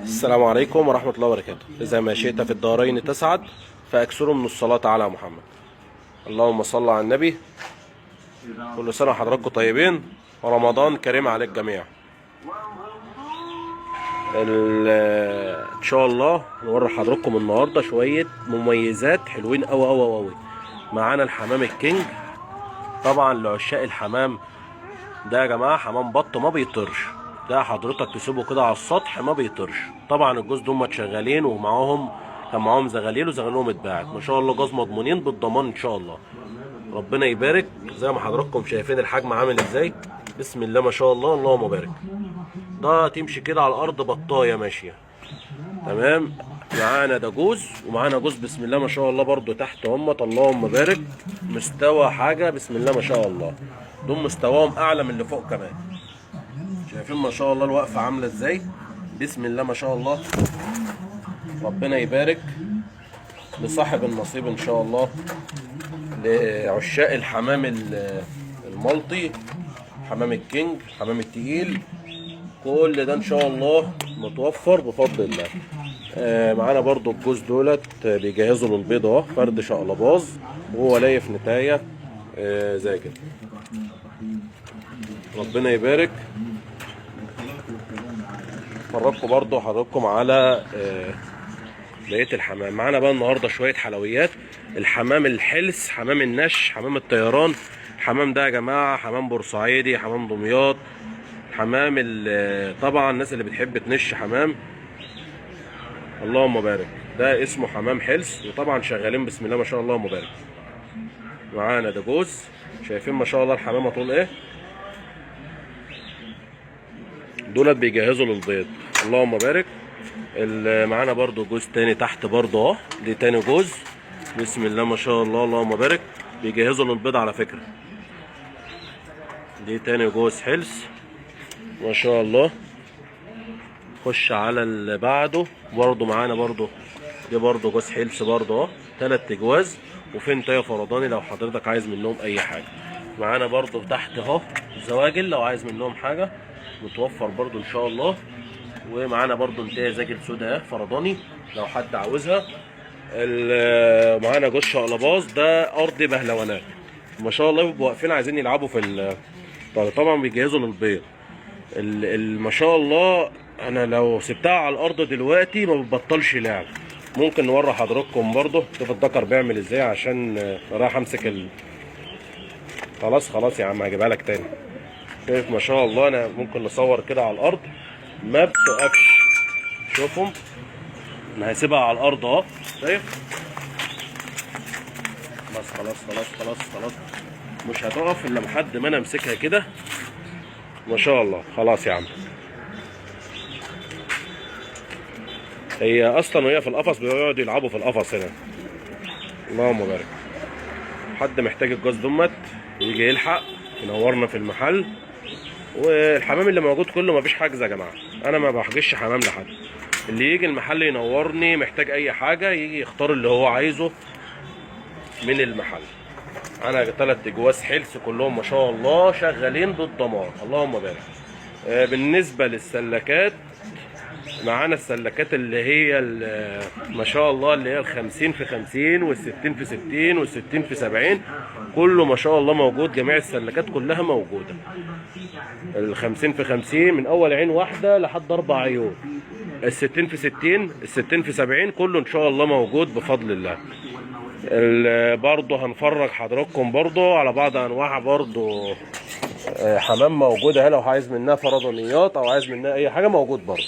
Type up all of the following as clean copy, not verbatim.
السلام عليكم ورحمة الله وبركاته. إذا ما شئت في الدارين تسعد فأكثروا من الصلاة على محمد. اللهم صل على النبي. كل سنة وحضراتكم طيبين ورمضان كريم على الجميع. إن شاء الله نوري حضراتكم النهاردة شوية مميزات حلوين أوي أوي أوي. معانا الحمام الكينج، طبعا لعشاق الحمام ده يا جماعة، حمام بط ما بيطرش، ده حضرتك تسيبه كده على السطح ما بيطرش. طبعا الجوز دول شغالين ومعاهم كان معاهم زغاليل وزغاليلهم اتباعت ما شاء الله، جوز مضمونين بالضمان ان شاء الله. ربنا يبارك. زي ما حضراتكم شايفين الحجم عامل ازاي، بسم الله ما شاء الله اللهم بارك. ده تمشي كده على الارض بطايه ماشية تمام. معانا ده جوز ومعانا جوز بسم الله ما شاء الله برضو تحت همت اللهم بارك، مستوى حاجة بسم الله ما شاء الله. دول مستواهم اعلى من اللي فوق كمان. شايفين ما شاء الله الوقفة عامله ازاي، بسم الله ما شاء الله. ربنا يبارك لصاحب النصيب ان شاء الله. لعشاق الحمام الملطي، حمام الكينج، حمام التقيل، كل ده ان شاء الله متوفر بفضل الله. معانا برضو الجوز دولت بيجهزوا للبيض اهو، فرد شقلباز وهو لايف نتايه زي كده. ربنا يبارك. افرجكم برضو حضراتكم على بقية الحمام. معانا بقى النهارده شوية حلويات، الحمام الحلس، حمام النش، حمام الطيران. الحمام ده يا جماعة حمام بورسعيدي، حمام دمياط، حمام طبعا الناس اللي بتحب تنش حمام اللهم بارك، ده اسمه حمام حلس. وطبعا شغالين بسم الله ما شاء الله مبارك. معانا ده جوز، شايفين ما شاء الله الحمامة طول ايه، دولت بيجهزوا للبيض اللهم بارك. معانا برضو جوز تاني تحت برضو اهو، دي تاني جوز بسم الله ما شاء الله اللهم بارك، بيجهزوا للبيض على فكرة. دي تاني جوز حلس ما شاء الله. خش على اللي بعده برضو، معانا برضو دي برضو جوز حلس برضو اهو، 3 جواز. وفين تايه فرداني لو حضرتك عايز منهم اي حاجة. معانا برضو تحت اهو زواجل لو عايز منهم حاجة متوفر برضو ان شاء الله. ومعانا برضو انتهى زاجل سودا فرداني لو حد عاوزها. معانا جوز شقلباز، ده ارض بهلوانات ما شاء الله، بيبقوا واقفين عايزين يلعبوا في طبعا بيجهزوا للبيض. ما شاء الله انا لو سبتها على الارض دلوقتي ما بتبطلش لعب. ممكن نوري حضراتكم برضو شوف الذكر بيعمل ازاي، عشان رايح امسك خلاص خلاص يا عم هجيبها لك تاني. شايف ما شاء الله، انا ممكن نصور كده على الارض ما بتقفش. شوفهم انا هسيبها على الارض اهو، شايف؟ خلاص خلاص خلاص خلاص خلاص، مش هتقف الا لحد ما انا امسكها كده ما شاء الله. خلاص يا عم، هي اصلا وهي في القفص بيقعدوا يلعبوا في القفص هنا اللهم بارك. حد محتاج الجوز دمت يجي يلحق ينورنا في المحل. والحمام اللي موجود كله مفيش حجز يا جماعة، انا ما بحجزش حمام لحد، اللي يجي المحل ينورني محتاج اي حاجة يجي يختار اللي هو عايزه من المحل. انا 3 جواز حلس كلهم ما شاء الله شغالين بالضمان اللهم بارك. بالنسبة للسلكات، معانا السلكات اللي هي ما شاء الله اللي هي 50 في 50 وال60 في 60 وال60 في 70، كله ما شاء الله موجود، جميع السلكات كلها موجودة. 50 في 50 من اول عين واحدة لحد 4 عيون، 60 في 60، 60 في 70، كله ان شاء الله موجود بفضل الله. برضه هنفرج حضراتكم برضه على بعض انواع برضه حمام موجودة هنا، لو عايز منها فردانيات او عايز منها اي حاجة موجود برضه.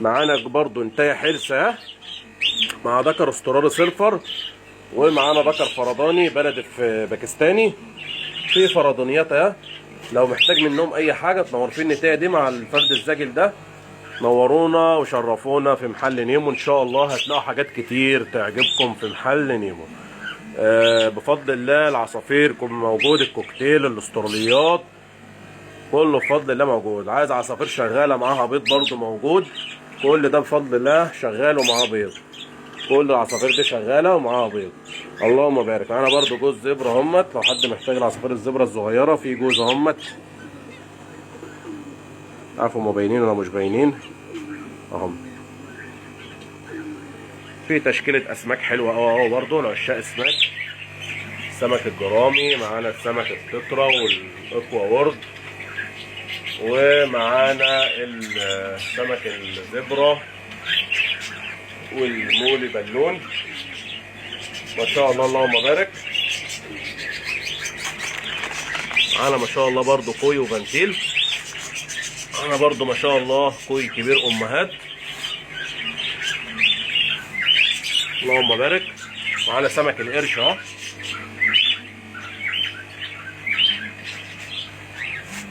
معانا برضه انتايه حرسه مع ذكر استرالي سيلفر، ومعانا ذكر فرداني بلد في باكستاني. في فردانيات اهي لو محتاج منهم اي حاجة تنور في النتايه دي مع الفرد الزاجل ده. نورونا وشرفونا في محل نيمو، ان شاء الله هتلاقوا حاجات كتير تعجبكم في محل نيمو. بفضل الله العصافير كله موجود، الكوكتيل، الاستراليات، كله بفضل الله موجود. عايز عصافير شغالة معاها بيض برضو موجود، كل ده بفضل الله شغال ومعاه بيض، كل العصافير دي شغالة ومعاها بيض اللهم بارك. معانا برضو جوز زبره همت لو حد محتاج العصافير الزبره الصغيرة، في جوز همت. عارف هما باينين ولا مش باينين اهم. في تشكيله اسماك حلوة قوي اهو برضه لعشاق اسماك. سمك الجرامي معانا، السمك التترا والاكوا وورد، ومعانا السمك الزبرة والمولي بالون. ما شاء الله اللهم بارك. معانا ما شاء الله برضو كوي وبنتيل. معانا برضو ما شاء الله كوي كبير امهات، اللهم بارك. معانا سمك القرش اهو،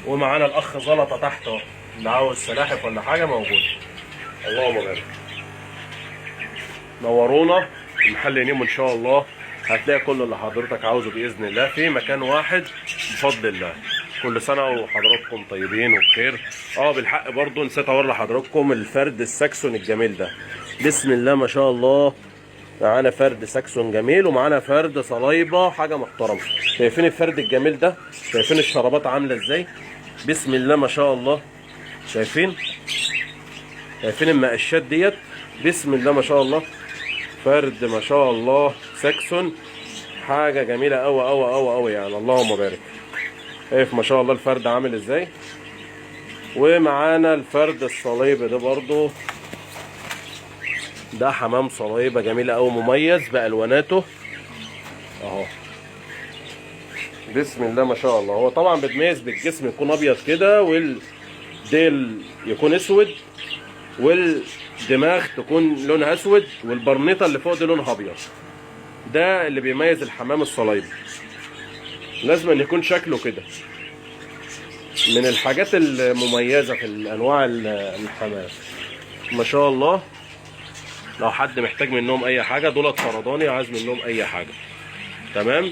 ومعانا الاخ زلطه تحت اهو، اللي عاوز سلاحف ولا حاجة موجود، اللهم بارك. نورونا محل نيمو ان شاء الله، هتلاقي كل اللي حضرتك عاوزه باذن الله في مكان واحد بفضل الله. كل سنة وحضراتكم طيبين وبخير. بالحق برضو نسيت اوري لحضراتكم الفرد الساكسون الجميل ده، بسم الله ما شاء الله. معانا فرد ساكسون جميل، ومعانا فرد صلايبه حاجة محترمه. شايفين الفرد الجميل ده؟ شايفين الشرابات عامله ازاي؟ بسم الله ما شاء الله. شايفين المقشات ديت؟ بسم الله ما شاء الله. فرد ما شاء الله ساكسون، حاجة جميلة قوي قوي قوي قوي يعني، اللهم بارك. شايف ما شاء الله الفرد عامل ازاي؟ ومعانا الفرد الصليبي ده برضو، ده حمام صليبه جميلة قوي، مميز بالواناته اهو، بسم الله ما شاء الله. هو طبعا بيتميز بالجسم يكون ابيض كده، والديل يكون اسود، والدماغ تكون لونها اسود، والبرنيطه اللي فوق دي لونها ابيض. ده اللي بيميز الحمام الصليبي، لازم أن يكون شكله كده. من الحاجات المميزة في الانواع الحمام ما شاء الله. لو حد محتاج منهم اي حاجة، دولت فرداني عايز منهم اي حاجة، تمام.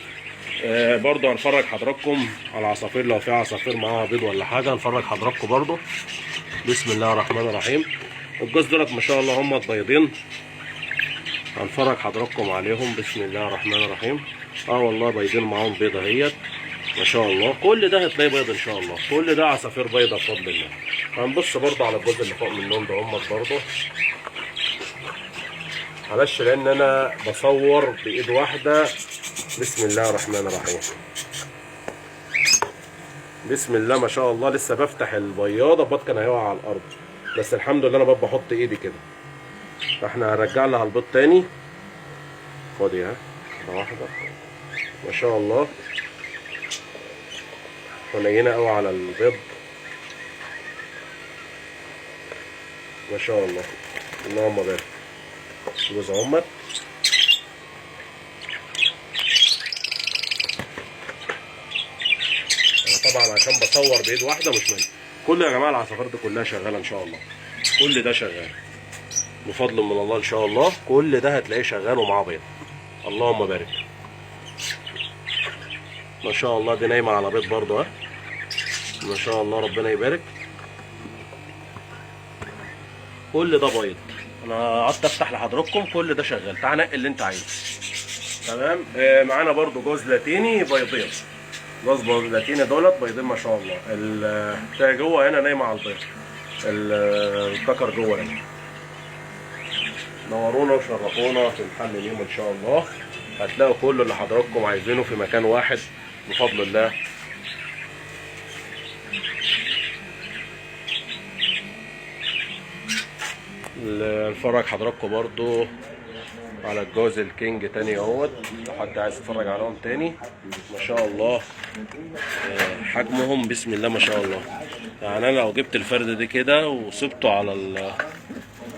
برضو هنفرج حضراتكم على العصافير، لو في عصافير معاها بيض ولا حاجة هنفرج حضراتكم برضو. بسم الله الرحمن الرحيم. الجوز دولت ما شاء الله هم البيضين، هنفرج حضراتكم عليهم. بسم الله الرحمن الرحيم. والله بيضين معاهم بيضة اهيت ما شاء الله. كل ده هتلاقي بيض ان شاء الله، كل ده عصافير بيضة بفضل الله. هنبص برضو على الجزء اللي فوق منهم ده هم برضو، معلش لان انا بصور بايد واحدة. بسم الله الرحمن الرحيم. بسم الله ما شاء الله. لسه بفتح البياضه، البيض كان هيقع على الارض، بس الحمد لله انا بحط ايدي كده. فاحنا هنرجع لها البيض تاني. خدي ها واحدة ما شاء الله، حنينه قوي على البيض ما شاء الله، اللهم بارك. جوز عمك. انا طبعا عشان بصور بايد واحدة مش مهم. كل يا جماعة العصافير دي كلها شغالة ان شاء الله، كل ده شغال بفضل من الله ان شاء الله. كل ده هتلاقيه شغال ومعاه بيض، اللهم بارك ما شاء الله. دي نايمة على بيض برضه، ها ما شاء الله ربنا يبارك. كل ده بيض. انا قعدت افتح لحضراتكم، كل ده شغال. تعال نقي اللي انت عايزه، تمام. معانا برضو جوز لاتيني بيضين، جوز لاتيني دولت بيضين ما شاء الله. بتاع جوه هنا نايمة على البيض، الذكر جوه هنا. نورونا وشرفونا في محل نيمو ان شاء الله، هتلاقوا كل اللي حضراتكم عايزينه في مكان واحد بفضل الله. نفرج حضراتكم برضو على الجوز الكينج تاني اهوت، لو حد عايز يتفرج عليهم تاني ما شاء الله. حجمهم بسم الله ما شاء الله. يعني انا لو جبت الفرد دي كده وسبته على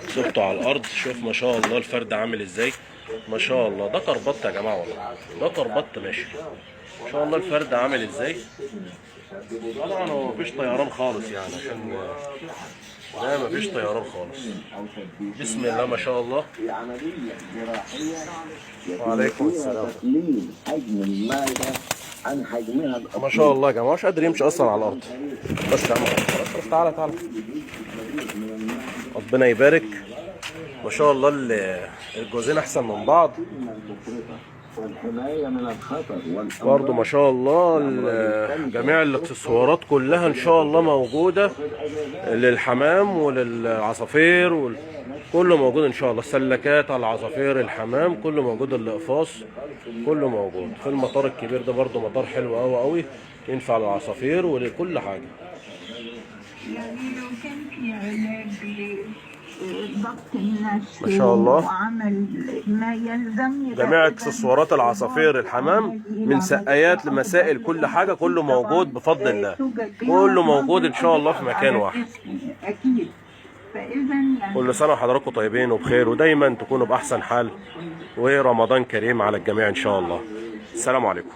سبته على الارض، شوف ما شاء الله الفرد عامل ازاي ما شاء الله. ده كربط يا جماعة والله، ده كربط ماشي ما شاء الله. الفرد عامل ازاي. طبعا هو مفيش طيران خالص يعني، عشان ده مفيش طيران خالص. بسم الله ما شاء الله. وعليكم السلام. ما شاء الله يا جماعة مش قادر يمشي اصلا على الارض. بس يا عم خلاص، تعالى تعالى، ربنا يبارك. ما شاء الله الجوزين احسن من بعض. والحماية من الخطر برضو والأمراض ما شاء الله جميع الاكسسوارات كلها ان شاء الله موجودة للحمام وللعصافير كله موجود ان شاء الله. السلكات على العصافير، الحمام كله موجود، الاقفاص كله موجود في المطار الكبير ده. برضو مطار حلو قوي قوي، ينفع للعصافير ولكل حاجة. يعني لو كان في علاج لضبط النفس ما شاء الله. وعمل ما يلزم يبقى جميع إذا اكسسوارات العصافير الحمام من سقايات لمسائل كل حاجة كله موجود بفضل الله. توجد بها كله موجود ان شاء الله في أمراض مكان على واحد. الجسم أكيد. فإذا يعني كل سنة وحضراتكم طيبين وبخير، ودايما تكونوا بأحسن حال، ورمضان كريم على الجميع إن شاء الله. السلام عليكم.